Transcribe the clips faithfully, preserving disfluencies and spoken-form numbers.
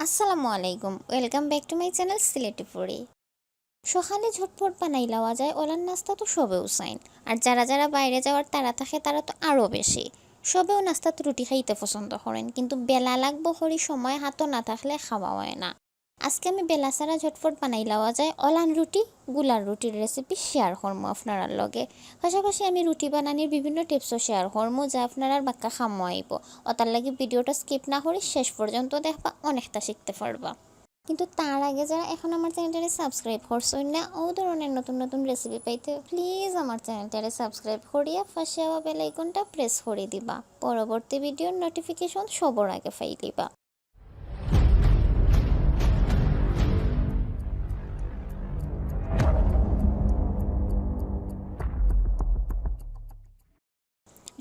আসসালামু আলাইকুম, welcome back to my channel Sylheti foodie. সকালে ঝটপট বানাই লওয়া যায় অলান নাস্তা তো সবেউ চাইন, আর যারা যারা বাইরে যাওয়ার তাড়া থাকে তারা তো আরও বেশি। সবেউ নাস্তাত রুটি খাইতে পছন্দ করেন, কিন্তু বেলা লাগবো করি সময় হাতো না থাকলে খাওয়া হয় না। আজকে আমি বেলা ছাড়া ঝটপট বানাই লওয়া যায় অলান রুটি, গুলার রুটির recipe share করমু আপনারার লগে। পাশাপাশি আমি রুটি বানানির বিভিন্ন tipsও share করমু, যা আপনারার বাক্কা কামো আইবো। অতার লাগি videoটা skip না করি শেষ পর্যন্ত দেখবা, অনেকটা শিখতে পারবা। কিন্তু তার আগে যারা এখন আমার channelটারে subscribe করছইন না, ও ধরনের নতুন নতুন recipe পাইতে please আমার channelটারে subscribe করিয়া পাশে আওয়া bell iconটা press করি দিবা। পরবর্তী videoর notification সবার আগে পাইলিবা।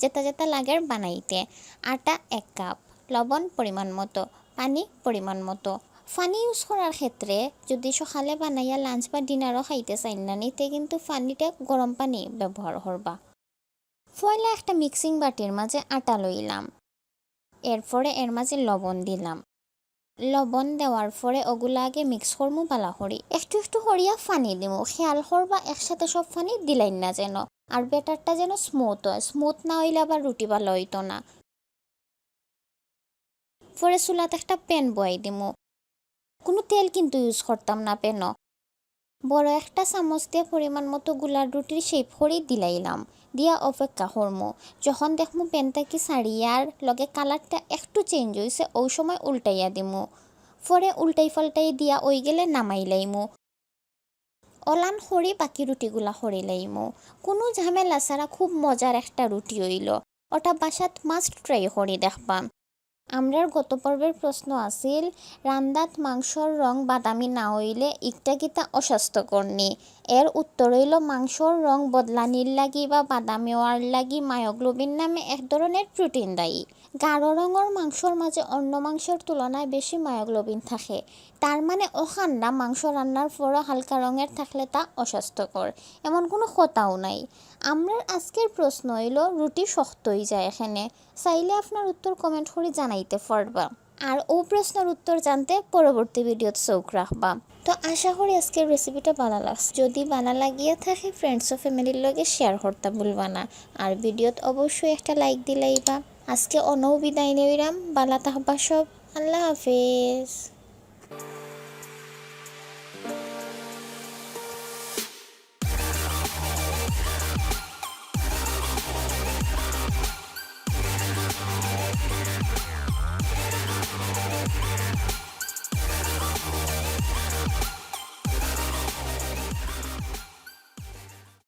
যেটা যেটা লাগের বানাইতে, আটা এক কাপ, লবণ পরিমাণ মতো, পানি পরিমাণ মতো। পানি use করার ক্ষেত্রে যদি সকালে বানাইয়া lunch বা dinnerও খাইতে চাইন না নি, তে কিন্তু পানিটা গরম পানি ব্যবহার করবা। পয়লা একটা mixing বাটির মাঝে আটা লইলাম, এরপরে এর মাঝে লবণ দিলাম। লবণ দেওয়ার পরে ওগুলা আগে mix করমু বালা করি। একটু একটু করিয়া পানি দিমু, খেয়াল করবা একসাথে সব পানি দিলাইন না যেন। আর batterটা যেন smooth হয়, smooth না হইলে আবার রুটি বালা হইতো না। পরে চুলাত একটা pan বয়াই দিমু। কোনো তেল কিন্তু use করতাম না panও। বড় একটা চামচ দিয়া পরিমাণ মতো গুলার রুটির shape করি দিলাইলাম, দিয়া অপেক্ষা করমু। যখন দেখমু pan থাকি ছাড়িয়ার লগে colourটা একটু change হইছে, ওই সময় উল্টাইয়া দিমু। পরে উল্টাই পাল্টাই দিয়া ওই গেলে নামাই লাইমু। অলান করি বাকি রুটিগুলা করি লাইমু। কোনো ঝামেলা ছাড়া খুব মজার একটা রুটি হইল। ওটা বাসাত must try করি দেখবা। আমরার গত পর্বের প্রশ্ন আছিল, রান্দাত মাংসর রং বাদামি না হইলে ইকটা কিতা অস্বাস্থ্যকর নি? এর উত্তর হইল, মাংসর রং বদলানির লাগি বা বাদামি হওয়ার লাগি myoglobin নামে এক ধরনের protein দায়ী। গাঢ় রঙর মাংসর মাঝে অন্য মাংসর তুলনায় বেশি myoglobin থাকে। তার মানে অখান না মাংস রান্নার পরও হালকা রঙের থাকলে তা অস্বাস্থ্যকর, এমন কোনো কথাও নাই। আমরার আজকের প্রশ্ন হইল, রুটি শক্ত হয়ে যায় এখানে। চাইলে আপনার উত্তর comment করি জানাইতে পারবা। আর ও প্রশ্নর উত্তর জানতে পরবর্তী videoত চোখ রাখবা। তো আশা করি আজকের recipeটা বালা লাগছে। যদি বালা লাগিয়া থাকে friends ও familyর লগে share করতা ভুলবা না। আর videoত অবশ্যই একটা like দিলাইবা। আজকে অনও বিদায় নেইরাম, বালা থাকবা সব, আল্লাহ হাফেজ।